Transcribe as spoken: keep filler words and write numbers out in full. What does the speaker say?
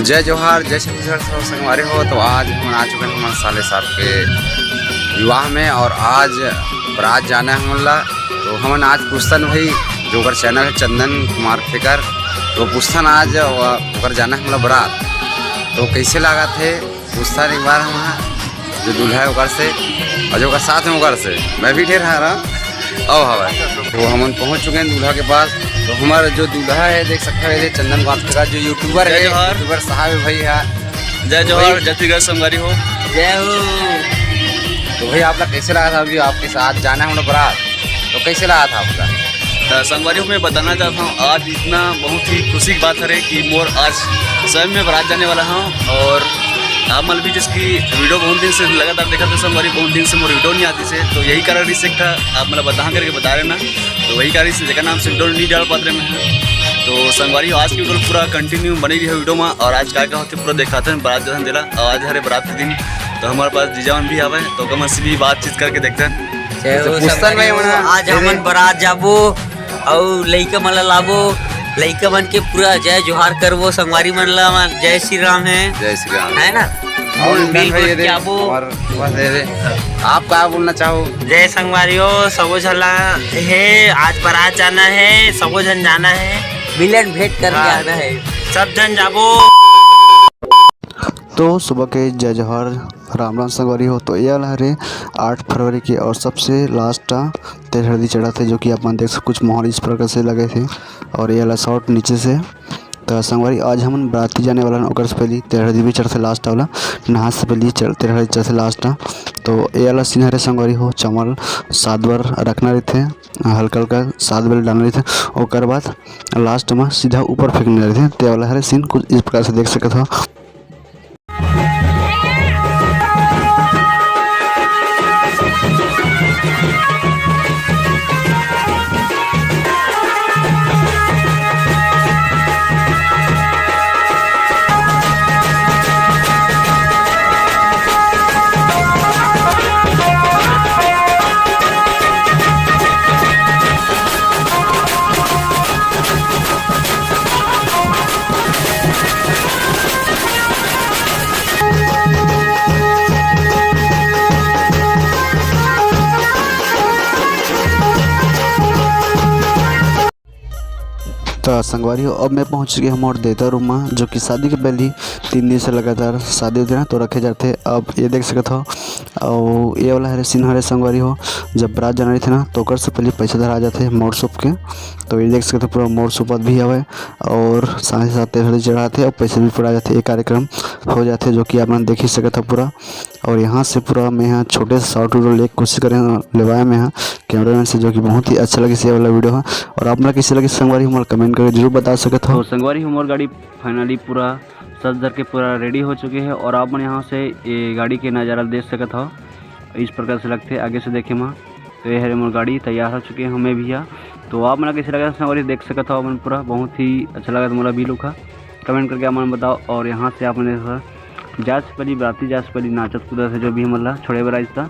जय जोहार, जय छत्तीसगढ़, सब संगवारी हो। तो आज हमन आ चुके हैं हमारे साले साहब के विवाह में और आज बारात जाना है हमन ला। तो हमन आज पूछथन भाई, जो ओकर चैनल है चंदन कुमार खेकर, तो पूछथन आज ओकर जाना है हमन ला बारात। तो कैसे लागत है पूछथन एक बार हम जो दूल्हा है ओकर से और जो ओकर साथ में ओकर से, मैं भी ढेर हरा। आओ हवा, तो हमन पहुंच चुके हैं दूल्हा के पास। तो हमारा जो दूल्हा है, देख सकते हैं, ये चंदन कुमार खेकर, जो यूट्यूबर है, यूट्यूबर साहब है भाई। हाँ, जय जोहार, जय छत्तीसगढ़ संगवारी हो। जय हो। तो भाई, आपका कैसे लगा था अभी आपके साथ जाना है हम लोग बारात, तो कैसे लगा था आपका? तो संगवारी हो, मैं बताना चाहता हूँ, आज इतना बहुत ही खुशी की बात है कि मोर आज स्वयं में बारात जाने वाला हूँ। और आप मन भी जिसकी वीडियो बहुत दिन से लगातार देखा था संगवारी, बहुत दिन से मोर वीडियो नहीं आती से, तो यही कारण रिस एक था, आप मतलब बता करके बता रहे ना, तो वही कारण से जगह नाम से वीडियो नहीं डाल पाते रहे मैं। तो संगवारी हो, आज की वीडियो पूरा कंटिन्यू बनी रही है वीडियो में, और आज का का होते पूरा दिखाते हैं बारात जैसा दिला। और आज हरे बारात के दिन, तो हमारे पास जीजा मन भी आवे, तो ओकर मन से भी बातचीत करके देखते हैं। जय हो तो पूछता संगवारी नहीं हो, होना। आज हमन बारात जाबो अउ लइका मन ला लाबो, लइका मन के पूरा जय जोहार करबो, संगवारी मन ला जय श्री राम है, जय श्री राम। है ना? और बोल, इमरान बोल भाई, ये दे, क्या वो? हमार, बस ये दे। आप का बोलना चाहो? जय संगवारी हो, सबो झन ला हे, आज बारात जाना है, सबो झन जाना है, मिलन भेंट करके हाँ। आना है, सब झन जाबो। तो सुबह के जय जोहार, राम राम संगवारी हो। तो ये वाला हरे आठ फरवरी के और सबसे लास्ट तेल हरदी चढ़त है, जो कि आप मन देख सकते, कुछ माहौल इस प्रकार से लगे थे। और ये वाला शॉट नीचे से। तो संगवारी, आज हमन बाराती जाने वाला हन, ओकर से पहली तेल हरदी भी चढ़थे लास्ट वाला, नहा से पहली चढ़, तेल हरदी चढ़थे लास्ट। तो ये वाला सीन हरे संगवारी हो, चावल सात बार रखना रहते हैं, हल्का हल्का सात बार डालना रहते हैं, ओकर बाद लास्ट में सीधा ऊपर फेंकना रहते हैं। ते वाला हरे सीन कुछ इस प्रकार से देख सकते हो। तो संगवारी हो, अब मैं पहुंच चुके हूं मोर देवता रूम में, जो कि शादी के पहले तीन दिन से लगातार शादी होते ना तो रखे जाते। अब ये देख सकत हो, और ये वाला हरे सीन हरे संगवारी हो, जब बारात जाना रहिथे ना तो ओकर से पहले पैसा धरा जाते मोर सूप के। तो ये देख सकत हो पूरा मोर सूपत भी हवे और साथ ही साथ तेल हरदी चढ़ाते और पैसे भी पड़ा जाते, ये कार्यक्रम हो जाते, जो कि आप मन देख ही सकत हो पूरा। और यहाँ से पूरा मैं यहाँ छोटे से शॉट वीडियो लेके कोशिश करे लेवाए मैं यहाँ कैमरामैन से, जो कि बहुत ही अच्छा लगे ये वाला वीडियो है। और आप मन कैसे लगे संगवारी, हमर कमेंट करके जरूर बता सकत हो। तो संगवारी, हमर गाड़ी फाइनली पूरा सज धर के पूरा रेडी हो चुके हैं और आप मन यहाँ से ये गाड़ी के नज़ारा देख सकत हो। इस प्रकार से लगते आगे से देखे मा। तो ये हरे मोर गाड़ी तैयार हो चुके हैं हमें भैया। तो आप मन कैसे लगा संगवारी, देख सकत हो आप मन पूरा, बहुत ही अच्छा लगा मोला भी लुक हा। कमेंट करके आप मन बताओ। और यहाँ से आप मन देखो, जात से पहली बराती, जात से पहली नाचत कूदत है, जो भी हमन ला छोड़े बर आइस ता।